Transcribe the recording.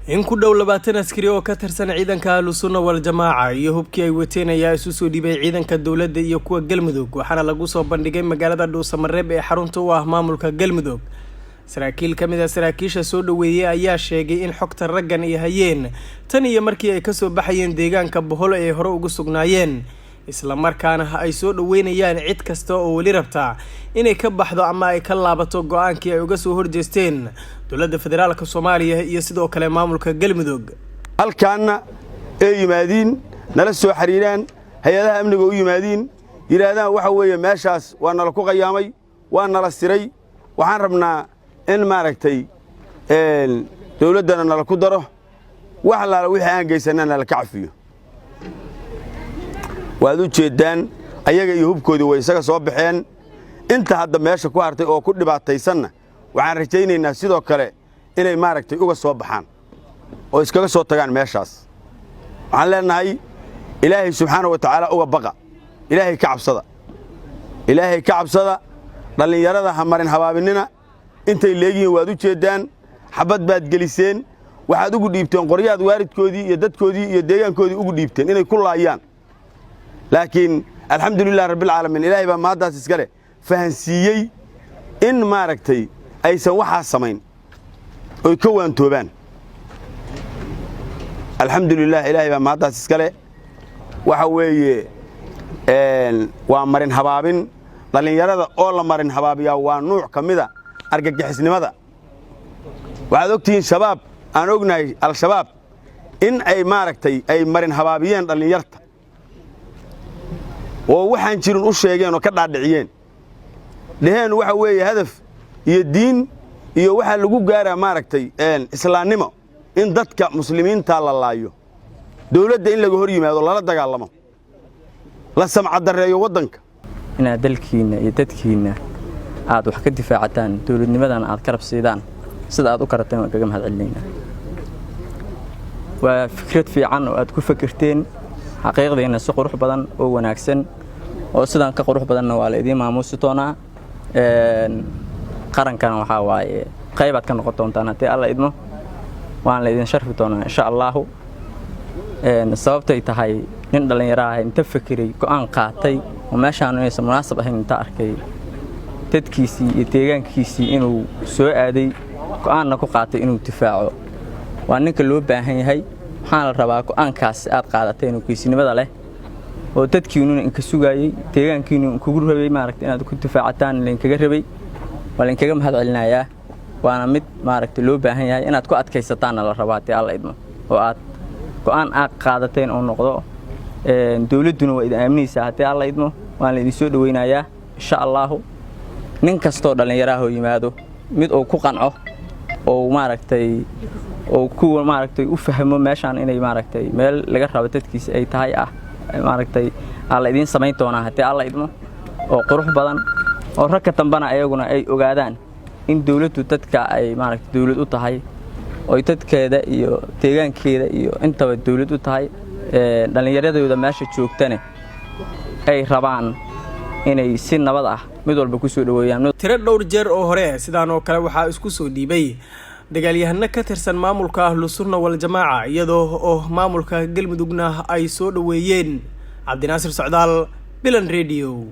In ku dhow 20 askari oo ka tirsan ciidanka Ahlusunna Wal-Jamaaca iyo hubkii ay wateen ayaa isu soo dhiibay ciidanka dowladda iyo kuwa Galmudug, waxaana lagu soo bandhigay magaalada Dhuusamareeb ee xarunta u ah maamulka Galmudug. Saraakiil ka mid a saraakiisha soo dhoweeyey ayaa sheegay in xogta raggan ay hayeen tan iyo markii ay kasoo baxayeen deegaanka Boholo ay hore ugu sugnaayeen, islamarkaana ay soo dhoweynayaan cid kasta oo weli rabta inay ka baxdo ama ay ka laabato go-aankii ay uga soo horjeesteen dowladda federaalka Soomaaliya iyo sidoo kale maamulka Galmudug. Halkaanna ay yimaadiin, nala soo xidhiiraan, hay-adaha amniga u yimaadiin, yidhaahdaan waxa weeye meeshaas waa nala ku qayaamay, waa nala siray, waxaan rabnaa in maaragtay dawladdana nala ku daro, wax allaala wixii aan geysanna nala ka cafiyo. Waad u jeeddaan, ayaga iyo hubkoodii way isaga soo baxeen. Inta hadda meesha ku hartay oo ku dhibaataysanna waxaan rajaynaynaa sidoo kale inay maaragtay uga soo baxaan oo iskaga soo tagaan meeshaas. Waxaan leennahay, Ilaahay subxaana wa tacaala uga baqa, Ilaahay ka cabsada, Ilaahay ka cabsada. Dhallinyarada ha marin habaabinina. Intay leegihiin waad u jeeddaan. Xabbad baad geliseen, waxaad ugu dhiibteen qoryaad, waalidkoodii iyo dadkoodii iyo deegaankoodii ugu dhiibteen inay ku laayaan. Laakiin alxamdulilah rabbilcaalamiin, Ilaahay baa mahaddaas iska leh, fahansiiyey in maaragtay aysan waxaas samayn oy ka waantoobaan. Alxamdulilah, Ilaahay baa mahaddaas iska leh. Waxa weeye waa marin habaabin. Dhallinyarada oo la marin habaabiyaa waa nuuc ka mida argagixisnimada. Waxaad og tihiin Shabaab, aan ognahay Al-Shabaab in ay maaragtay ay marin habaabiyeen dhallinyarta oo waxaan jirin u sheegeen oo ka dhaadhiciyeen, dheheen waxa weeye hadaf iyo diin iyo waxaa lagu gaaraa maaragtay islaannimo, in dadka muslimiinta la laayo, dawladda in laga hor yimaado, lala dagaalamo, la samcaddareeyo waddanka. Inaad dalkiinna iyo dadkiinna aad wax ka difaacataan, dowladnimadana aad karab siidaan sida aad u karateen, waan kaga mahad celinaynaa. Waa fikrad fiican oo aad ku fakirteen. Xaqiiqdiina si qurux badan oo wanaagsan oo sidaan ka qurux badanna waa la idiin maamuusi doonaa. Qarankana waxaa waaye qaybaad ka noqon doontaan haddii Alla idmo, waan la idin sharfi doonaa insha Allaahu. Sababtay tahay, nin dhallinyaro ah inta fakiray, go'aan qaatay oo meeshaan inaysan munaasab ahayn inta arkay, dadkiisii iyo deegaankiisii inuu soo aaday, go'aanna ku qaatay inuu difaaco, waa ninka loo baahan yahay. Waxaana la rabaa go'aankaas aad qaadateen oo geesinimada leh oo dadkiinnuna inka sugaayey, deegaankiinnu inkugu rabay maaragta inaad ku difaacataan lainkaga rabay, waa lainkaga mahad celinayaa. Waana mid maaragta loo baahan yahay inaad ku adkaysataanna la rabaa haddii Alla idmo, oo aad go'aan aad qaadateen oo noqdo. Dowladduna waa idin aaminaysaa haddii Alla idmo, waan la idin soo dhoweynayaa insha Allaahu. Nin kastoo dhallinyaraahoo yimaado, mid uu ku qanco oo maaragtay oo kuwa maaragtay u fahmo meeshaan inay maaragtay meel laga rabo dadkiisa ay tahay ah maaragtay aa la idiin samayn doonaa haddii Alla idmo, oo qurux badan, oo ragka dambena ayaguna ay ogaadaan in dowladdu dadka ay maaragtay dowlad u tahay, oy dadkeeda iyo deegaankeeda iyo intaba dowlad u tahay, dhallinyaradooda meesha joogtane ay rabaan inay si nabad ah mid walba ku soo dhoweeyaan. Tiro dhowr jeer oo hore sidaan oo kale waxaa isku soo dhiibay dagaalyahano ka tirsan maamulka Ahlusunna Wal-Jamaaca, iyadoo oo maamulka Galmudugna ay soo dhoweeyeen. Cabdinaasir Socdaal, Bilan Radio.